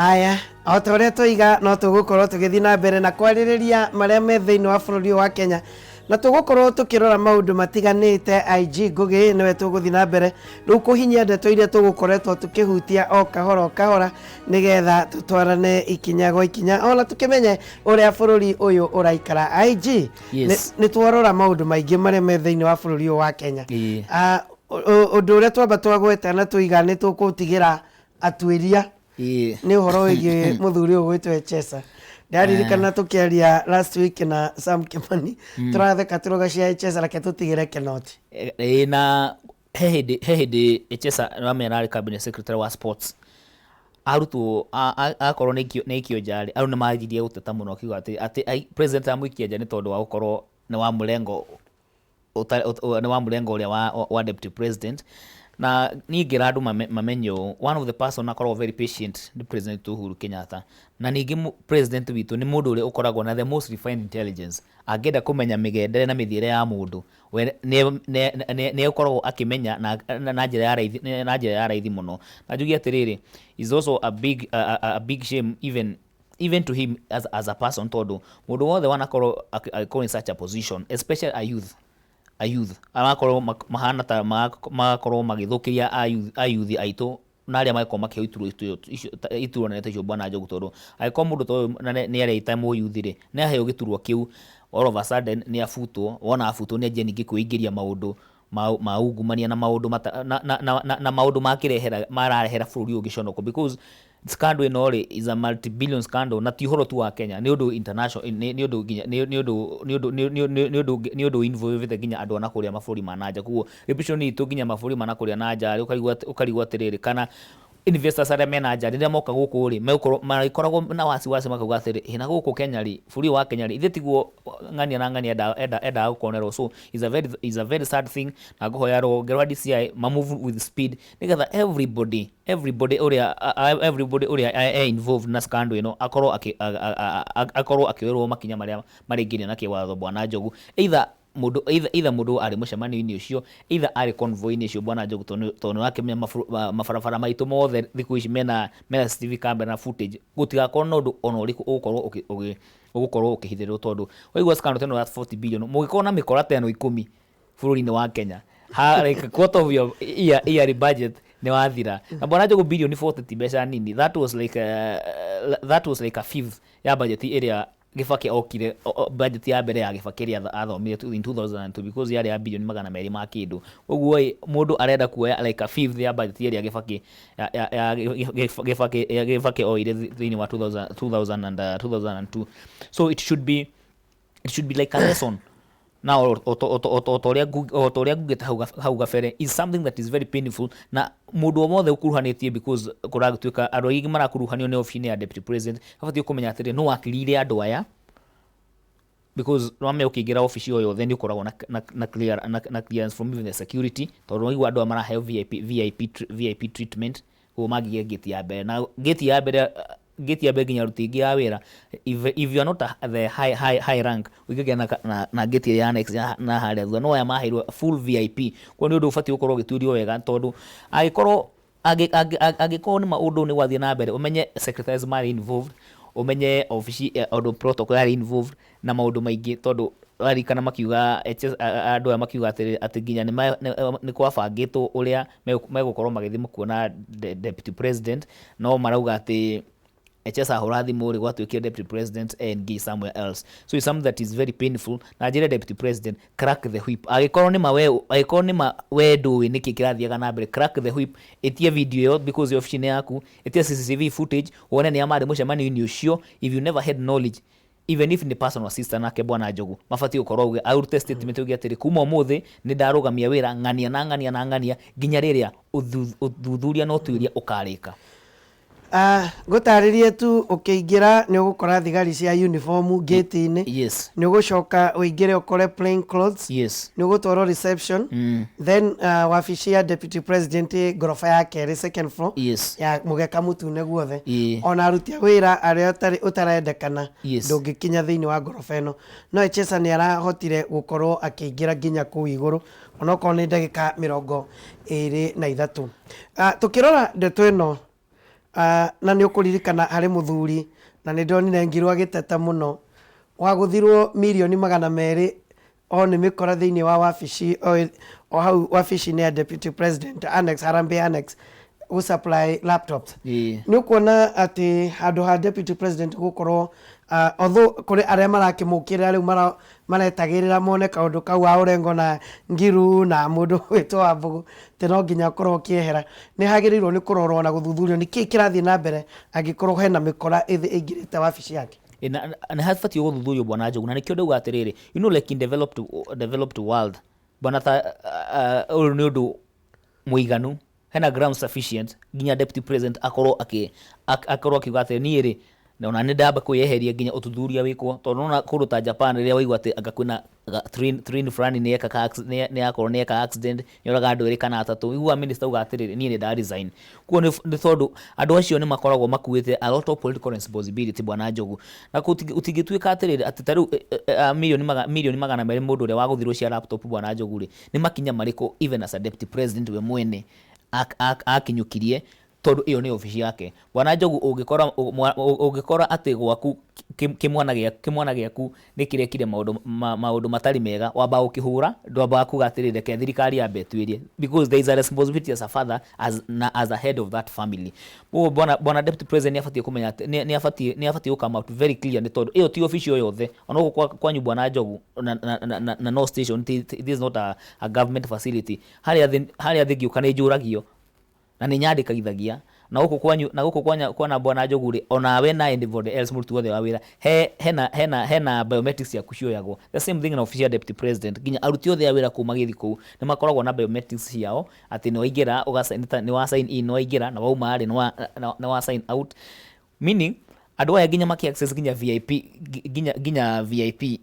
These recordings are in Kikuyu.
Aya, o ta ũrĩa twoiga no tũgũkorwo tũgĩthiĩ na mbere na kwarĩrĩria marĩa me thĩinĩ wa bũrũri ũyũ wa Kenya, na tũgũkorwo tũkĩrora maũndũ matiganĩte. IG Ngũgĩ nĩwe tũgũthiĩ na mbere rĩu kũhinyia ndeto iria tũgũkoretwo tũkĩhutia o kahora o kahora, nĩgetha tũtwarane ikinya gwa ikinya ona tũkĩmenye ũrĩa bũrũri ũyũ ũraikara. IG, Yes. nĩ twarora maũndũ maingĩ marĩa me thĩinĩ wa bũrũri ũyũ wa Kenya. Ũndũ ũrĩa twamba twagweta na tũiga nĩ tũkũtigĩra atuĩria nĩ ũhoro wĩgiĩ mũthuri ũyũ gwĩtwo Echesa. Ndaririkana tũkĩaria last week na Sam Kimani, tũratheka tũroga cia Echesa, reke tũtigĩre Kenoti. Ĩĩ, na he hĩndĩ Echesa wamenya ararĩ cabinet secretary wa sports, arutwo akorwo nĩ aikio nja rĩ, andũ nĩ manjirie gũteta mũno akiuga atĩ president amũikia nja nĩ tondũ wa gũkorwo nĩ wa mũrengo nĩ wa mũrengo ũrĩa wa deputy president. Na niĩ ngĩra andũ mamenye ũũ, one of the person akoragwo very patient nĩ President Uhuru Kenyatta. Na ningĩ president witũ nĩ mũndũ ũrĩa ũkoragwo na the most refined intelligence. Angĩenda kũmenya mĩgendere na mĩthiĩre ya mũndũ, we nĩ ũkoragwo akĩmenya na njĩra ya raithi mũno. Na njuge atĩrĩrĩ, is also a big shame even to him as a person, tondũ mũndũ wothe wanakorwo agĩkorwo in such a position, especially a youth arakorwo mahana ta magakorwo magĩthũkĩria a youth aitũ na arĩa magĩkorwo makĩheo iturwa icio, iturwa nene ta icio, bwana Njogu, tondũ angĩkorwo mũndũ ta ũyũ na nĩ areita mũyuthi rĩ, nĩ aheo gĩturwa kĩu, all of a sudden nĩ abutwo. Wona abutwo, nĩ anjia ningĩ kwĩingĩria maũndũ ma ungumania na maũndũ mata, na, na, na, na, na maũndũ makĩrehera mararehera bũrũri ũyũ gĩconoko, because scandal ĩno rĩ is a multi billion scandal, na ti ũhoro tu wa Kenya, nĩ ũndũ international, nĩ ũndũ nginya nĩ ũndũ involved nginya andũ a nakũrĩa mabũrũri ma nanja. Koguo reputation itũ nginya mabũrũri ma nakũrĩa na nja rĩ, ũkarigwo atĩrĩrĩ, kana investors arĩa mena nja rĩrĩa moka gũkũ rĩ, megũkorwo marĩkoragwo na wasiwasi, makauga atĩrĩ, ĩ na gũkũ Kenya rĩ, bũrũri ũyũ wa Kenya rĩ, ithe tiguo ng'ania na ng'ania endaga gũkonerwo? So is a very sad thing, na ngũhoya rũhonge rwa DCI ma move with speed nĩgetha everybody ũrĩa e involved na scandal ĩno akorwo akĩoerwo makinya marĩa marĩngĩria na kĩwatho, bwana Njogu. Either mũndũ arĩ mũcemanio-inĩ ũcio, either arĩ convoy-inĩ ũcio, bwana Njogu, tondũ nĩ wakĩmenya mabarabara maitũ mothe thikũ ici mena CCTV camera na footage, gũtigakorwo na ũndũ ona ũrĩkũ ũgũkorwo ũkĩhithĩrĩrwo, tondũ waigua scandal ta ĩno ya 40 billion, mũngĩkorwo na mĩkora ta ĩno 10 bũrũri-inĩ wa Kenya, ha like quarter of your yearly budget nĩ wathira. Na bwana Njogu, bilioni 40 ti mbeca nini. That was like a fifth ya budget ĩrĩa Gĩbakĩ okire, budget ya mbere ya Gĩbakĩ ĩrĩa athomire in 2002, because yarĩ ya bilioni 200 ma kĩndũ. Ũguo ĩ mũndũ arenda kuoya like a fifth ya budget ĩrĩa Gĩbakĩ ya Gĩbakĩ oire thĩinĩ wa 2000 2000 and, 2002. So it should be like a lesson. Now o ta ũrĩa ngugĩte hau gabere, is something that is very painful, na mũndũ o wothe ũkuruhanĩtie, because kũragĩtuĩka andũ aingĩ marakuruhanio nĩ obici-inĩ ya deputy president, abatiĩ kũmenya atĩrĩ, no wakirire andũ aya, because wamenya ũkĩingĩra obici o yothe nĩ ũkoragwo na clearance from even the security, tondũ waigua andũ aya maraheo VIP treatment, koguo mangĩgĩa gate ya mbere na gate ya mbere nginya aruti aingĩ a wĩra, if you are not the high rank, ũingĩria na gate ĩrĩa ya next na harĩa thutha. No aya maheirwo full VIP, koguo nĩ ũndũ ũbatiĩ gũkorwo ũgĩtuĩrio wega, tondũ angĩkorwo nĩ maũndũ nĩ gwathiĩ na mbere, ũmenye secretaries marĩ involved, ũmenye obici ũndũ protocol yarĩ involved na maũndũ maingĩ, tondũ waririkana makiuga andũ aya makiuga atĩ nginya nĩ kwabangĩtwo ũrĩa megũkorwo magĩthiĩ kuona deputy president, no marauga atĩ Echesa ahũra thimũ rĩ, gwatuĩkire deputy president engage somewhere else. So it's something that is very painful, na njĩre deputy president, crack the whip. Angĩkorwo nĩ ma we ndũĩ nĩkĩ kĩrathiaga na mbere, crack the whip, ĩtie video ĩyo, because obici-inĩ yaku, ĩtie CCTV footage wone nĩa marĩ mũcemanio-inĩ ũcio. If you never had knowledge, even if nĩ personal assistant nake, bwana Njogu, mabatiĩ gũkorwo auge, arute statement auge atĩrĩ, kuma ũmũthĩ nĩ ndarũgamia wĩra ng'ania na ng'ania na ng'ania nginya rĩrĩa ũthuthuria na ũtuĩria ũkarĩka. Ngũtarĩrie tu, ũkĩingĩra nĩ ũgũkora thigari cia uniform gate-inĩ. Nĩ ũgũcoka ũingĩre ũkore plain clothes. Nĩ ũgũtwarwo reception. Then wabici ya deputy president ĩ ngoroba ya kerĩ, second floor, ya mũgeka mũtune guothe. Ona aruti a wĩra arĩa ũtarendekana ndũngĩkinya thĩinĩ wa ngoroba ĩno. No Echesa nĩ arahotire gũkorwo akĩingĩra nginya kũu igũrũ, onokorwo nĩ ndagĩka 23. Tũkĩrora ndeto ĩno, Na nĩ ũkũririkana harĩ mũthuri, na nĩ ndonire Ngiru agĩteta mũno, wagũthirwo mirioni 200 o nĩ mĩkora thĩinĩ wa wabici o hau wabici-inĩ ya Deputy President Annex, Harambee Annex, gũ supply laptops. Nĩ ũkuona atĩ handũ ha Deputy President gũkorwo, although kũrĩ arĩa marakĩmũkĩrĩra rĩu maretagĩrĩra mone kaũndũ kau wa Orengo na Ngiru na mũndũ wĩtwo Wambũgũ, atĩ no nginya akorwo ũkĩehera, nĩ hagĩrĩirwo nĩ kũrorwo na gũthuthurio nĩ kĩĩ kĩrathiĩ na mbere angĩkorwo hena mĩkora ĩingĩrĩte wabici yake. Na nĩ habatiĩ gũthuthurio, Bwana Njogu, na nĩkĩo ndauga atĩrĩrĩ, like in developed world, bwana, ta ũyũ nĩ ũndũ mũiganu, hena ground sufficient nginya Deputy President akorwo akorwo akiuga atĩ niĩ rĩ, ona nĩ ndamba kwĩyeheria nginya ũthuthuria wĩkwo, tondũ nona kũndũ ta Japan, rĩrĩa waigua atĩ anga kwĩna train fulani nĩ yakorwo nĩ yeka accident, nĩ yoraga andũ erĩ kana atatũ, iguaga minister auga atĩrĩrĩ, "Niĩ nĩ nda resign." Kuo nĩ tondũ andũ acio nĩ makoragwo makuĩte a lot of political responsibility, Bwana Njogu, na gũtingĩtuĩka atĩrĩrĩ atĩ ta rĩu mirioni 200 mũndũ ũrĩa wagũthirwo cia laptop, Bwana Njogu rĩ, nĩ makinya marĩkũ even as a Deputy President we mwene akinyũkirie, tondũ ĩyo nĩ obici yake, Bwana Njogu? Ũngĩkora atĩ gwaku kĩmwana gĩaku nĩ kĩrekire maũndũ matarĩ mega, wambaga gũkĩhũra, ndwambaga kuga atĩrĩrĩ, "Reke thirikari yambe ĩtuĩrie," because there is a responsibility as a father as a head of that family. Koguo bwana Deputy President nĩ abatiĩ kũmenya atĩ nĩ abatiĩ gũ come out very clear, nĩ tondũ ĩyo ti obici o yothe. Ona gũkũ kwanyu, Bwana Njogu, na no station, this is not a government facility. Harĩa thĩ ngĩũka nĩ njũragio na nĩ nyandĩkithagia na gũkũ kwanyu, na gũkũ kwanya kwana, Bwana Njogu rĩ, onawe na anybody else, mũruti wothe wa wĩra, he hena hena hena biometrics ciaku cioyagwo. The same thing na office ya Deputy President, nginya aruti othe a wĩra kũu magĩthiĩ kũu nĩ makoragwo na biometrics ciao, atĩ nĩ waingĩra nĩ wa sign in, nĩ waingĩra na wauma rĩ, nĩ wa sign out, meaning andũ aya nginya maki access nginya VIP, nginya VIP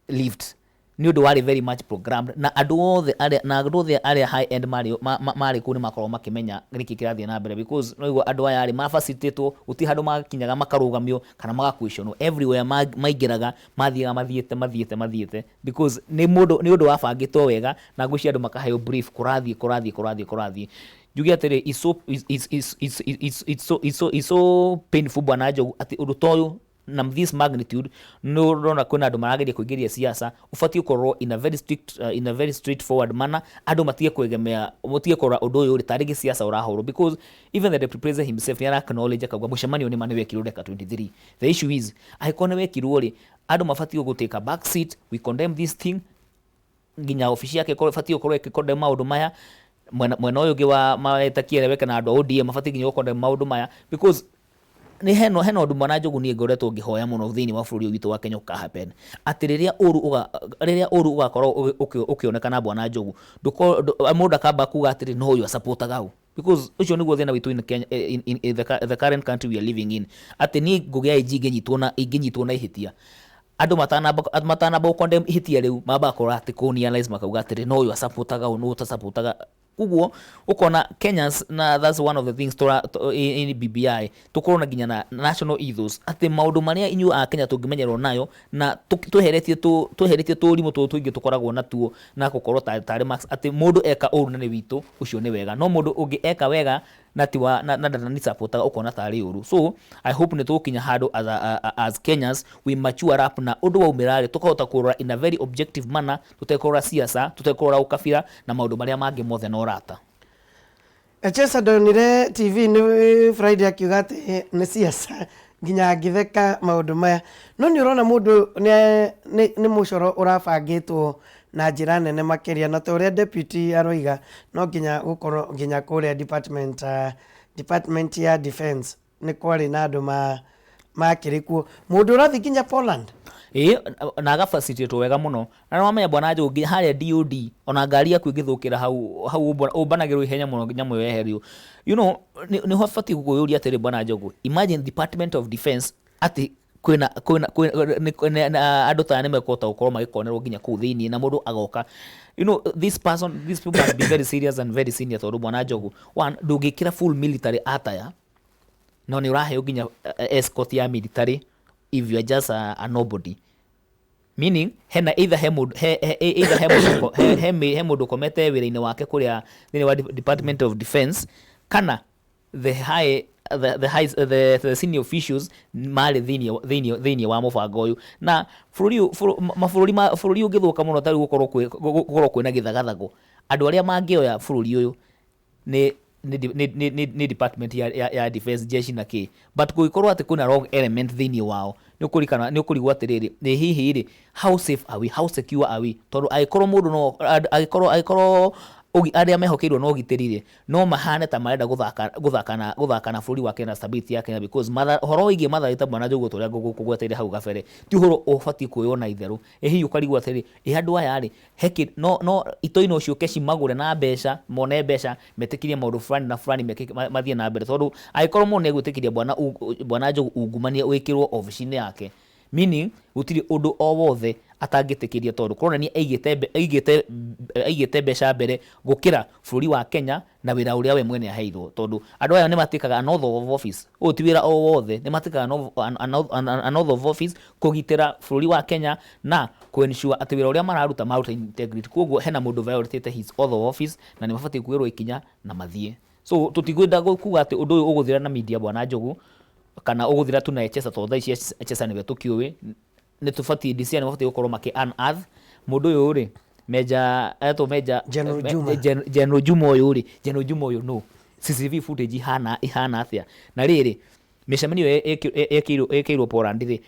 lift, nĩ ũndũ warĩ very much programmed, na andũ othe arĩa high end marĩ kũu nĩ makoragwo makĩmenya nĩkĩ kĩrathiĩ na mbere, because no igua andũ aya rĩ mafacilitatwo, gũtirĩ handũ makinyaga makarũgamio kana magaquestionwo. Everywhere maingĩraga, mathiaga mathiĩte mathiĩte mathiĩte, because nĩ ũndũ wabangĩtwo wega, na ngwĩciria andũ makaheo brief kũrathiĩ kũrathiĩ kũrathiĩ kũrathiĩ. Njuge atĩrĩ, it's so painful, Bwana Njogu, atĩ ũndũ ta ũyũ na this magnitude, nĩ ũrona kwĩna andũ marageria kũingĩria siasa. Ũbatiĩ gũkorwo in a very straightforward manner, andũ matige kwegemea, matige kũrora ũndũ ũyũ rĩ tarĩ gĩsiasa ũrahũrwo, because even the Deputy President himself nĩ ara acknowledge, akauga mũcemanio nĩ ma nĩ wekirwo ndagĩka 23. The issue is, angĩkorwo nĩ wekirwo rĩ, andũ mabatiĩ gũ take a back seat. We condemn this thing, nginya obici yake ĩbatiĩ gũkorwo ĩkĩ maũndũ maya. Mwena ũyũ ũngĩ wa maetakieleweke na andũ a ODM mabatiĩ nginya gũ maũndũ maya, because nĩ hena ũndũ, Mwana Njogu, niĩ ngoretwo ngĩhoya mũno thĩinĩ wa bũrũri ũyũ witũ wa Kenya ũka happen, atĩ rĩrĩa ũru ũgakorwo ũkĩonekana, Bwana Njogu, mũndũ akamba kuga atĩrĩ, "No ũyũ asupportaga ũ?" Because ũcio nĩguo thĩna witũ in Kenya, in the current country we are living in, atĩ niĩ ngũgĩa AG ingĩnyitwo na ihĩtia, andũ matanamba gũ condemn ihĩtia rĩu, mambaga kũrora atĩ kũnialize, makauga atĩrĩ, "No ũyũ asupportaga ũ, no ũtasupportaga?" Koguo ũkona Kenyans, na that's one of the things tora in BBI tũkorwo na nginya na national ethos, atĩ maũndũ marĩa inyuĩ a Kenya tũngĩmenyerwo nayo na tweheretie tũrimũ tũtũ tũingĩ tũkoragwo natuo na gũkorwo tarĩ max, atĩ mũndũ eka ũru na nĩ witũ, ũcio nĩ wega, no mũndũ ũngĩ eka wega na ti wa na na supportaga, ũkona tarĩ ũru. So I hope nĩ tũgũkinya handũ as Kenyans we mature up, na ũndũ waumĩra rĩ, tũkahota kũrora in a very objective manner, tũtekũrora siasa, tũtekũrora ũkabira na maũndũ marĩa mangĩ mothe na ũrata. Echesa ndonire TV nĩ Friday akiuga atĩ nĩ siasa, nginya ngĩtheka maũndũ maya, no nĩ ũrona mũndũ nĩ mũcoro ũrabangĩtwo na njĩra nene makĩria, na ta ũrĩa deputy aroiga, no nginya gũkorwo nginya kũrĩa department ya defense nĩ kwarĩ na andũ makĩrĩ kuo, mũndũ ũrathiĩ nginya Poland. Ĩĩ, na agafacilitatwo wega mũno, na nĩ wamenya, Bwana Njogu, nginya harĩa DOD, ona ngari yaku ĩngĩthũkĩra hau hau, ũmbanagĩrwo ihenya mũno nyamũ ĩyo yeherio. Nĩ habatiĩ gũkwĩyũria atĩrĩ, Bwana Njogu, imagine Department of Defense, atĩ kwĩna andũ ta nĩ mekũhota gũkorwo magĩkonerwo nginya kũu thĩiniĩ, na mũndũ agoka, this person, these people must be very serious and very senior, tondũ, Bwana Njogu, one, ndũngĩkĩra full military attire no nĩ ũraheo nginya escort ya military if you are just a nobody, meaning hena either he mũndũ he, he, either he mũndũ he, he, he mũndũ ũkomete wĩra-inĩ wake kũrĩa thĩinĩ wa Department of Defense, kana the high the, high, the senior officials marĩ thĩinĩ wa mũbango ũyũ. Na bũrũri ũyũ- mabũrũri ma bũrũri ũngĩthũka mũno ta rĩu gũkorwo kwĩna gĩthagathago, andũ arĩa mangĩoya bũrũri ũyũ nĩ department ya defense, jeshi na kĩ. But kũngĩkorwo atĩ kwĩna wrong element thĩinĩ wao, nĩ ũkũrikana, nĩ ũkũrigwo atĩrĩrĩ, nĩ hihi rĩ, how safe are we, how secure are we? Tondũ angĩkorwo mũndũ no angĩkorwo arĩa mehokeirwo na ũgitĩri rĩ, no mahane ta marenda gũthaka na bũrũri wa Kenya na stability ya Kenya, because ũhoro wĩgiĩ matharaita, Bwana Njogu, ta ũrĩa ngũgweteire hau gabere, ti ũhoro ũbatiĩ kuoywo na itherũ. Ĩ hihi ũkarigwo atĩrĩrĩ, ĩ andũ aya rĩ, heki no itoi no ciũke cimagũre na mbeca, mone mbeca, metĩkĩrie maũndũ fulani na fulani mekĩke, mathiĩ na mbere? Tondũ angĩkorwo mũndũ nĩ egwĩtĩkĩria Bwana Njogu ungumania wĩkĩrwo obici-inĩ yake, meaning gũtirĩ ũndũ o wothe atangĩtĩkĩria, tondũ kũronania aigĩte mbeca mbere gũkĩra bũrũri wa Kenya na wĩra ũrĩa we mwene aheirwo. Tondũ andũ aya nĩ matĩkaga an oath of office, ũyũ ti wĩra o wothe, nĩ matĩkaga an oath of office kũgitĩra bũrũri wa Kenya na kũ-ensure atĩ wĩra ũrĩa mararuta maruta in integrity. Koguo hena mũndũ violatĩte his oath of office na nĩ mabatiĩ kuoerwo ikinya na mathiĩ. So tũtikwenda kuga atĩ ũndũ ũyũ ũgũthira na media, Bwana Njogu, kana ũgũthira tu na Echesa, tondũ thaa ici Echesa nĩwe tũkĩũĩ. Nĩ tũbatiĩ, DCI nĩ mabatiĩ gũkorwo makĩ unearth mũndũ ũyũ rĩ, Meja etwo Meja General Juma. General Juma ũyũ rĩ, General Juma ũyũ no CCTV footage ihana atĩa? Na rĩrĩ, mĩcemanio ĩyo ĩkĩirwo Poland rĩ,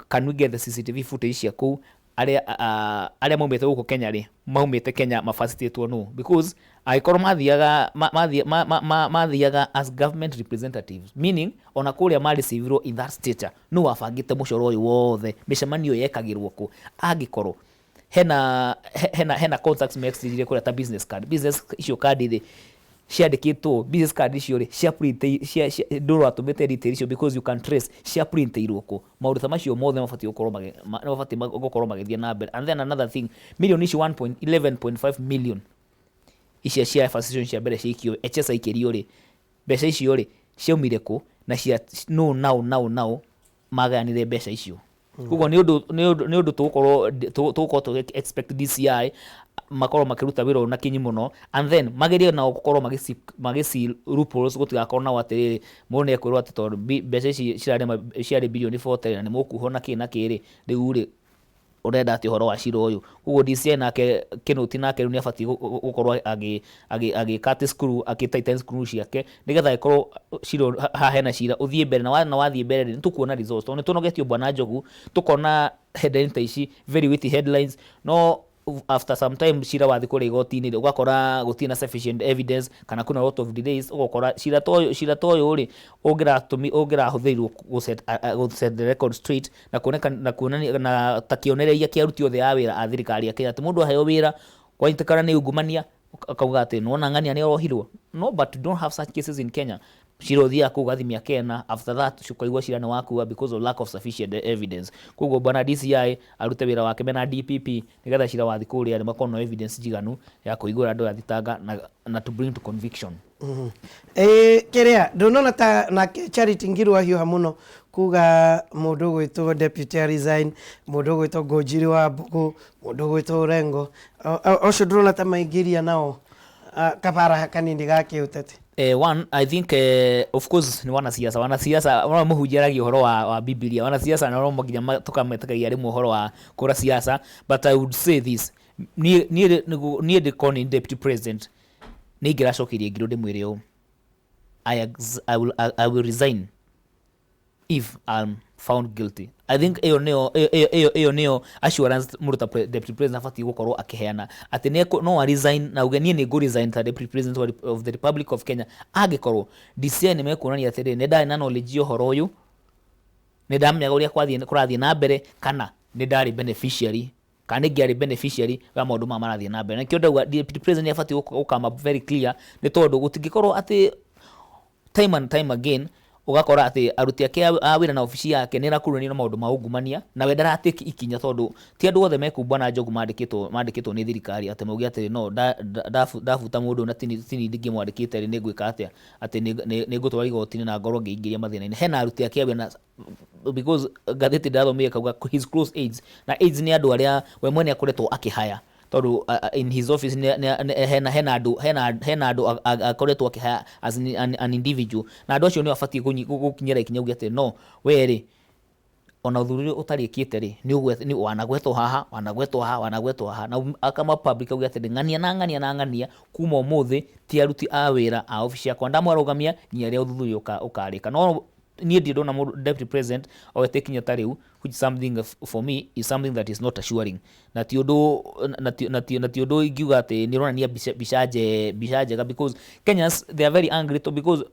can we get the CCTV footage cia kũu? Arĩa maumĩte gũkũ Kenya rĩ, maumĩte Kenya mabacitĩtwo no? Because angĩkorwo mathiaga mathiaga as government representatives, meaning ona kũrĩa mareceivirwo in that stature, no wabangĩte mũcoro ũyũ wothe? Mĩcemanio yekagĩrwo kũ? Angĩkorwo hena contacts mexchangire kũrĩa ta business card, business icio card rĩ, ciandĩkĩtwo business card icio rĩ, cia print cia ndũrũ watũmĩte detail icio, because you can trace cia printĩirwo kũ. Maũndũ ta macio mothe mabatiĩ gũkorwo magĩthiĩ na mbere. And then another thing, million ici 1.11.5 million icio cia facilitation cia mbere ciaikio, Echesa ikĩrio rĩ, mbeca icio rĩ, ciaumire kũ na cia no now magayanire mbeca icio? Koguo nĩ ũndũ tũgũkorwo tũgĩ expect DCI makorwo makĩruta wĩra ũyũ na kinyi mũno, and then magerie nao gũkorwo magĩci loopholes, gũtigakorwo nao atĩrĩrĩ, mũndũ nĩ ekwĩrwo atĩ tondũ mbeca ici ciarĩ bilioni 40 na nĩ mũkuhwo na kĩ na kĩ rĩ, rĩu rĩ, ũrenda atĩ ũhoro wa cira ũyũ. Koguo DCI nake Kinoti nake rĩu nĩ abatiĩ gũkorwo agĩka atĩ screw, akĩ tighten screw ciake, nĩgetha ĩkorwo cira haha hena cira ũthiĩ mbere na wathiĩ mbere rĩ, nĩ tũkuona results, tondũ nĩ tũnogetio, Bwana Njogu, tũkona headline ta ici, very witty headlines, no after some time cira wathiĩ kũrĩa igoti-inĩ rĩ, ũgakora gũtirĩ na sufficient evidence kana kwĩna lot of delays. Ũgakora cira ta ũyũ rĩ, ũngĩrahũthĩrirwo gũ set the record straight na kuoneka na kuonania na ta kĩonereria kĩa aruti othe a wĩra a thirikari ya Kenya, atĩ mũndũ aheo wĩra kwanyitĩkana nĩ ungumania, akauga atĩ nĩwona ng'ania nĩ arohirwo. No, but we don't have such cases in Kenya. Cira ũthiaga kũu ũgathiĩ mĩaka 4, after that ũkaigua cira nĩ wakua because of lack of sufficient evidence. Koguo bwana DCI arute wĩra wake mena DPP, nĩgetha cira wathiĩ kũrĩa rĩ, makorwo na evidence njiganu ya kũhingũra andũ aya thitanga na to bring to conviction. Ĩ kĩrĩa ndũnona ta nake Charity Ngiru ahiũha mũno kuga mũndũ ũgwĩtwo deputy resign, mũndũ ũgwĩtwo Ngũnjiri wa Mbũgũ, mũndũ ũgwĩtwo Orengo, ũcio ndũrona ta maingĩria nao kabara kanini ga kĩũteti? One, I think, of course ni wanasiasa. Wanasiasa wana mũhunjaragia ũhoro wa Biblia. Wanasiasa na no nginya tũkametĩkagia rĩmwe ũhoro wa kũra siasa. But I would say this, niĩ ndĩkorwo nĩ deputy president, nĩ ingĩracokeirie Ngiru ndĩmwĩre ũũ: I will resign if I'm found guilty. I think ĩyo nĩyo assurance mũndũ ta deputy president abatiĩ gũkorwo akĩheana, atĩ no a resign na uge, "Niĩ nĩ ngũ resign ta deputy president of the Republic of Kenya angĩkorwo DCI nĩ mekuonania atĩrĩrĩ, nĩ ndarĩ na knowledge ya ũhoro ũyũ, nĩ ndamenyaga ũrĩa kũrathiĩ na mbere, kana nĩ ndarĩ beneficiary, kana nĩ ngĩarĩ beneficiary wa maũndũ maya marathiĩ na mbere." Nakĩo ndauga deputy president nĩ abatiĩ gũkama very clear, nĩ tondũ gũtingĩkorwo atĩ time and time again ũgakora atĩ aruti ake a wĩra na obici yake nĩ ĩrakuruhanio na maũndũ ma ungumania na we ndaratĩki ikinya, tondũ ti andũ othe mekuu, Bwana Njogu, mandĩkĩtwo nĩ thirikari atĩ mauge atĩ no ndabuta mũndũ na tini ndingĩmwandĩkĩte rĩ, nĩ ngwĩka atĩa atĩ nĩ ngũtwara igoti-inĩ na ngorwo ngĩingĩria mathĩna-inĩ. Hena aruti ake a wĩra because ngathĩti ndathomire kauga his close aides, na aides nĩ andũ arĩa we mwene akoretwo akĩhaya. Tondũ in his office hena hena andũ hena andũ akoretwo akĩhaya as an individual, na andũ acio nĩo abatiĩ gũkinyĩra ikinya auge atĩ no we rĩ, ona ũthuthuria ũtarĩkĩte rĩ, nĩ wanagwetwo haha, wanagwetwo haha, wanagwetwo haha, na akama public auge atĩrĩ, ng'ania na ng'ania na ng'ania, kuma ũmũthĩ ti aruti a wĩra a obici yakwa ndamwarũgamia nginya rĩrĩa ũthuthuria ũkarĩka. No niĩ ndirĩ ndona mũndũ deputy president oete ikinya ta rĩu, which is something for me is something that is not assuring, na ti ũndũ na ti ũndũ ingiuga atĩ nĩ ũronania mbica njega, because Kenyans, they are very angry to because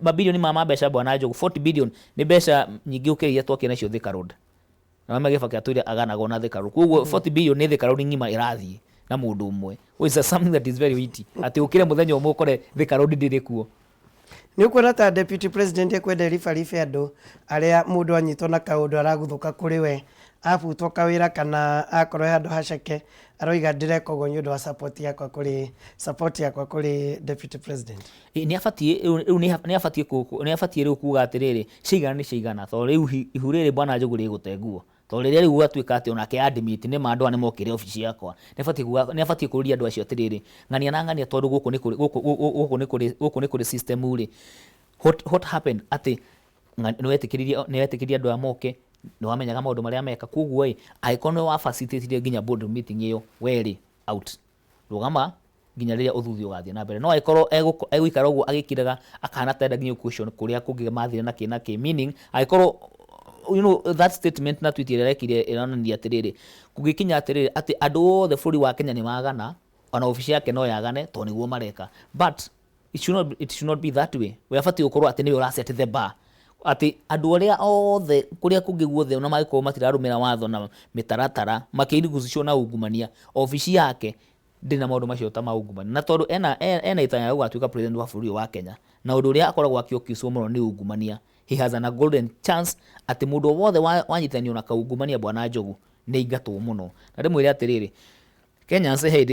mabilioni ma mbeca, bwana Njogu, 40 billion nĩ mbeca nyingĩ gũkĩra iria twakire nacio Thika Road, na Kibaki atwĩre aganagwo na Thika Road. Koguo 40 billion nĩ Thika Road ng'ima ĩrathiĩ na mũndũ ũmwe, which is something that is very witty, atĩ ũkĩre mũthenya ũmwe ũkore Thika Road ndĩrĩ kuo. Nĩ ũkuona ta deputy president ekwenda ĩribaribe andũ arĩa mũndũ anyitwo na kaũndũ araguthũka kũrĩ we, abutwo kawĩra kana akorwo he handũ haceke, aroiga ndĩreka ũguo nĩ ũndũ wa support yakwa kũrĩ deputy president? Nĩ abatiĩ rĩu nĩ abatiĩ rĩu kuga atĩrĩrĩ, ciaigana nĩ ciaigana, tondũ rĩu ihu rĩrĩ, bwana Njogu, rĩgũte nguo, tondũ rĩrĩa rĩu gwatuĩka atĩ onake admit nĩ ma andũ aya nĩ mokire obici yakwa, nĩ abatiĩ kũũria andũ acio atĩrĩrĩ, ng'ania na ng'ania, tondũ gũkũ nĩ kũrĩ system rĩ, what happened atĩ nĩ wetĩkĩririe andũ aya moke, nĩ wamenyaga maũndũ marĩa meka? Koguo ĩ, angĩkorwo nĩ wa facilitate nginya board meeting ĩyo, we rĩ, out, rũgama nginya rĩrĩa ũthuthuria ũgathiĩ na mbere. No angĩkorwo egũikara ũguo agĩkiraga, akahana ta nginya question kũrĩa kũngĩ mathire na kĩ na kĩ, meaning angĩkorwo that statement na tweet ĩrĩa arekire ĩronania atĩrĩrĩ, kũngĩkinya atĩrĩrĩ atĩ andũ othe bũrũri wa Kenya nĩ magana, ona obici yake no yagane, tondũ nĩguo mareka. But it should not be that way. We abatiĩ gũkorwo atĩ nĩwe ũra set the bar, atĩ andũ arĩa othe kũrĩa kũngĩ guothe ona mangĩkorwo matirarũmĩra watho na mĩtaratara, makĩigucicwo na ungumania, obici yake ndĩrĩ na maũndũ macio ta ma ungumania. Na tondũ ena itanya rĩa gũgatuĩka president wa bũrũri ũyũ wa Kenya, na ũndũ ũrĩa akoragwo akĩokicwo mũno nĩ ungumania, he has a golden chance atĩ mũndũ o wothe wanyitithanio na kaungumania, bwana Njogu, nĩ aingatwo mũno. Na ndĩmwĩre atĩrĩrĩ, Kenyans, he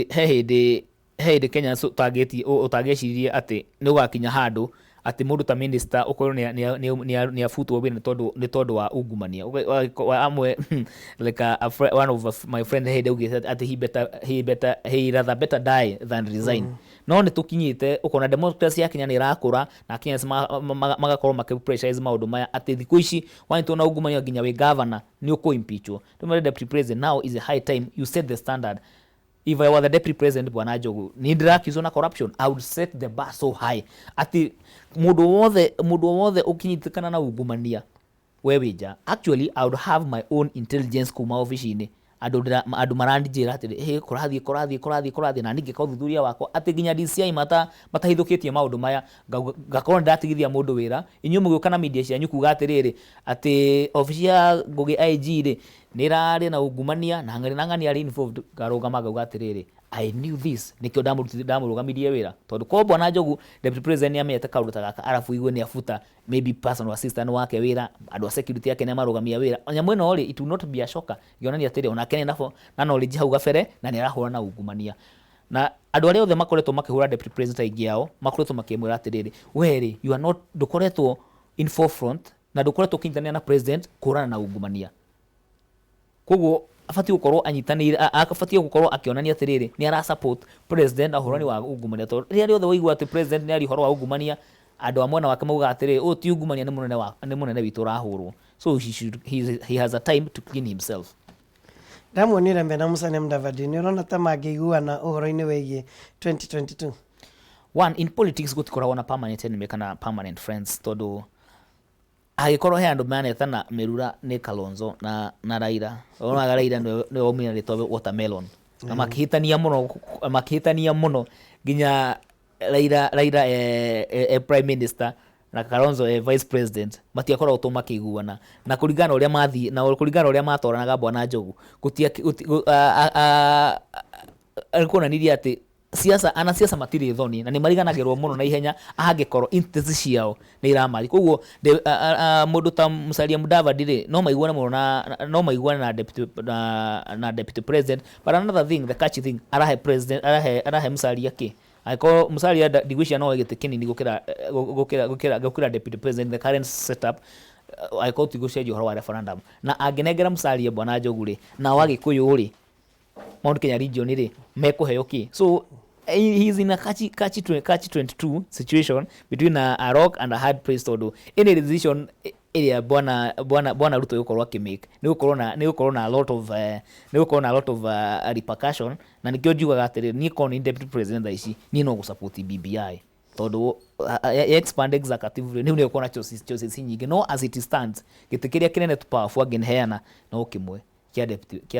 hĩndĩ Kenyans ũtangĩecirie atĩ nĩ ũgakinya handũ atĩ mũndũ ta minister ũkorwo nĩ abutwo wĩra nĩ tondũ wa ungumania. Amwe like one of my friend he hĩndĩ augĩte atĩ he rather better die than resign. No nĩ tũkinyĩte ũkona democracy ya Kenya nĩ ĩrakũra, na Kenyans magakorwo makĩ pressurize maũndũ maya, atĩ thikũ ici wanyitwo na ungumania, nginya wĩ governor nĩ ũkũ impeachwo. Ndĩmwĩre deputy president, now is a high time you set the standard. If I were the deputy president, bwana Njogu, ni ndĩrakizwo na corruption, I would set the bar so high atĩ mũndũ wothe ũkinyitĩkana na ungumania, we wĩ nja. Actually, I would have my own intelligence kuma obici-inĩ, andũ maranjĩra atĩrĩ, hey, kũrathiĩ kũrathiĩ kũrathiĩ kũrathiĩ, na ningĩka ũthuthuria wakwa atĩ nginya DCI matahithũkĩtie maũndũ maya, ngakorwo nĩ ndatigithia mũndũ wĩra. Inyuĩ mũgĩũka na media cianyu kuga atĩrĩrĩ, atĩ obici ya Ngũgĩ IG rĩ, nĩ ĩrarĩ na ungumania na ng'ani na ng'ani arĩ involved, ngarũgama ngauga atĩrĩrĩ, I knew this, nĩkĩo ndamũrũgamirie wĩra. Tondũ korwo bwana Njogu, deputy president, nĩ amenyete kaũndũ ta gaka, arabu igue nĩ abuta maybe personal assistant wake wĩra, andũ a security yake nĩ amarũgamia wĩra, nyamũ ĩno rĩ, it will not be a shocker. Ngĩonania atĩrĩ, onake nĩ na knowledge hau gabere na nĩ arahũra na ungumania. Na andũ arĩa othe makoretwo makĩhũra deputy president, aingĩ ao makoretwo makĩmwĩra atĩrĩrĩ, we rĩ, you are not, ndũkoretwo in forefront na ndũkoretwo ũkĩnyitanĩra na president kũhũrana na ungumania. Koguo abatiĩ gũkorwo anyitanĩire, abatiĩ gũkorwo akĩonania atĩrĩrĩ, nĩ ara support president na ũhũrani wa ungumania, tondũ rĩrĩa rĩothe waigua atĩ president nĩ aria ũhoro wa ungumania, andũ a mwena wake maugaga atĩrĩrĩ, ũyũ ti ungumania, nĩ mũnene witũ ũrahũrwo. So he has a time to clean himself. Ndamuonire mena Musalia Mudavadi, nĩ ũrona ta mangĩiguana ũhoro-inĩ wĩgiĩ 2022? One, in politics gũtikoragwo na permanent enemy kana permanent friends, tondũ angĩkorwo he andũ manetana mĩrura nĩ Kalonzo na Raila. Onaga Raila nĩwe waumire na rĩtwa watermelon, na makĩhĩtania mũno nginya Raila e prime minister na Kalonzo e vice president, matiakoragwo makĩiguana. Na kũringana na ũrĩa mathiĩ na kũringana na ũrĩa matwaranaga, bwana Njogu, kuonanirie atĩ siasa, anasiasa matirĩ thoni na nĩ mariganagĩrwo mũno na ihenya angĩkorwo interest ciao nĩ iramathi. Koguo mũndũ ta Musalia Mudavadi rĩ, no maiguane mũno na no maiguane na deputy president. But another thing, the catchy thing, arahe president, arahe Musalia kĩ? Angĩkorwo Musalia ndigwĩciria no oe gĩtĩ kĩnini gũkĩra deputy president in the current setup, angĩkorwo ti gũcenjia ũhoro wa referendum. Na angĩnengera Musalia, bwana Njogu rĩ, nao Agĩkũyũ rĩ, Mount Kenya region rĩ mekũheo kĩ. So he is in a catch 22 situation between a rock and a hard place, tondũ any decision ĩrĩa bwana Ruto egũkorwo akĩmake nĩ gũkorwo na a lot of nĩ gũkorwo na a lot of repercussion. Na nĩkĩo njugaga atĩrĩrĩ, niĩ korwo nĩ deputy president thaa ici, niĩ no gũsupport BBI, tondũ expand executive rĩ, nĩu nĩ gũkorwo na choices nyingĩ. No as it stands, gĩtĩ kĩrĩa kĩnene tu powerful angĩheana no kĩmwe kĩa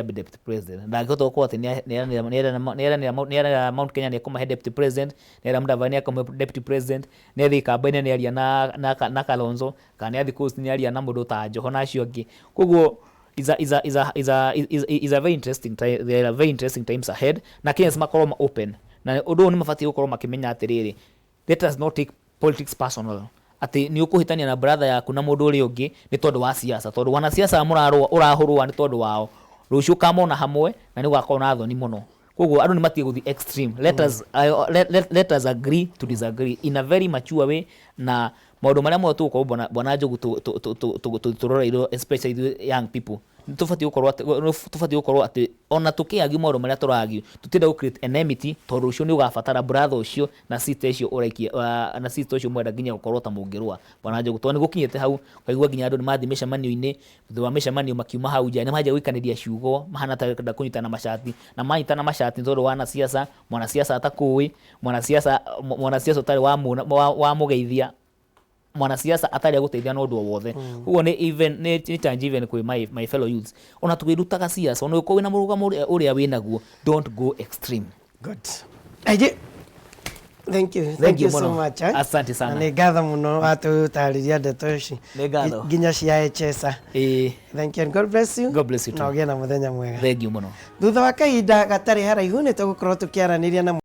deputy president. Ndangĩhota gũkorwo atĩ nĩeranĩra Mount Kenya nĩekũmahe deputy president, nĩera Mudavadi nĩekũmahe deputy president, nĩathiĩ Kamba-inĩ nĩaria na Kalonzo, kana nĩathiĩ Coast nĩaria na mũndũ ta Joho na acio angĩ. Koguo is a, is a, is a, is a, is, is a very interesting time. There are very interesting times ahead, na Kenyans makorwo open na ũndũ ũyũ. Nĩ mabatiĩ gũkorwo makĩmenya atĩrĩrĩ, let us not take politics personal, atĩ nĩ ũkũhĩtania na brother yaku na mũndũ ũrĩa ũngĩ nĩ tondũ wa siasa, tondũ wanasiasa mũrarũa ũrahũrũa nĩ tondũ wao, rũciũ ũkamona hamwe na nĩ ũgakorwo na thoni mũno. Koguo andũ nĩ matige gũthiĩ extreme. Let us agree to disagree in a very mature way. Na maũndũ marĩa mothe tũgũkorwo, bwana Njogu, tũroreirwo, especially ithuĩ young people, nĩ tũbatiĩ gũkorwo atĩ ona tũkĩargue maũndũ marĩa tũrargue, tũtirenda gũ create enmity, tondũ rũciũ nĩ ũgabatara brother ũcio na sister ũcio ũraikia na sister ũcio mwenda nginya gũkorwo ta mũngĩrũa, bwana Njogu, tondũ nĩ gũkinyĩte hau ũkaigua nginya andũ nĩ mathiĩ mĩcemanio-inĩ, thutha wa mĩcemanio makiuma hau nja nĩ manjia gũikanĩria ciugo mahana ta kwenda kũnyitana macati, na manyitana macati nĩ tondũ wa wanasiasa, mwanasiasa atakũĩ, mwanasiasa ũtarĩ wa mũgeithia, mwanasiasa atarĩ agũteithia na ũndũ o wothe. Koguo nĩ even nĩ challenge even kwĩ my fellow youths, ona tũkĩrutaga siasa, ona ũngĩkorwo wĩna mũrũgamo ũrĩa wĩnaguo, don't go extreme. Good. Aije. Thank you. Thank you you so mũno. much. Eh? Asante sana. Na nĩ ngatho mũno watũtarĩria ndeto ici. Nĩ ngatho. Nginya cia Echesa. Ĩĩ. Thank you and God bless you. God bless you too. Na ũgĩe na mũthenya mwega. Thank you mũno. Thutha wa kahinda gatarĩ haraihu nĩ tũgũkorwo tũkĩaranĩria na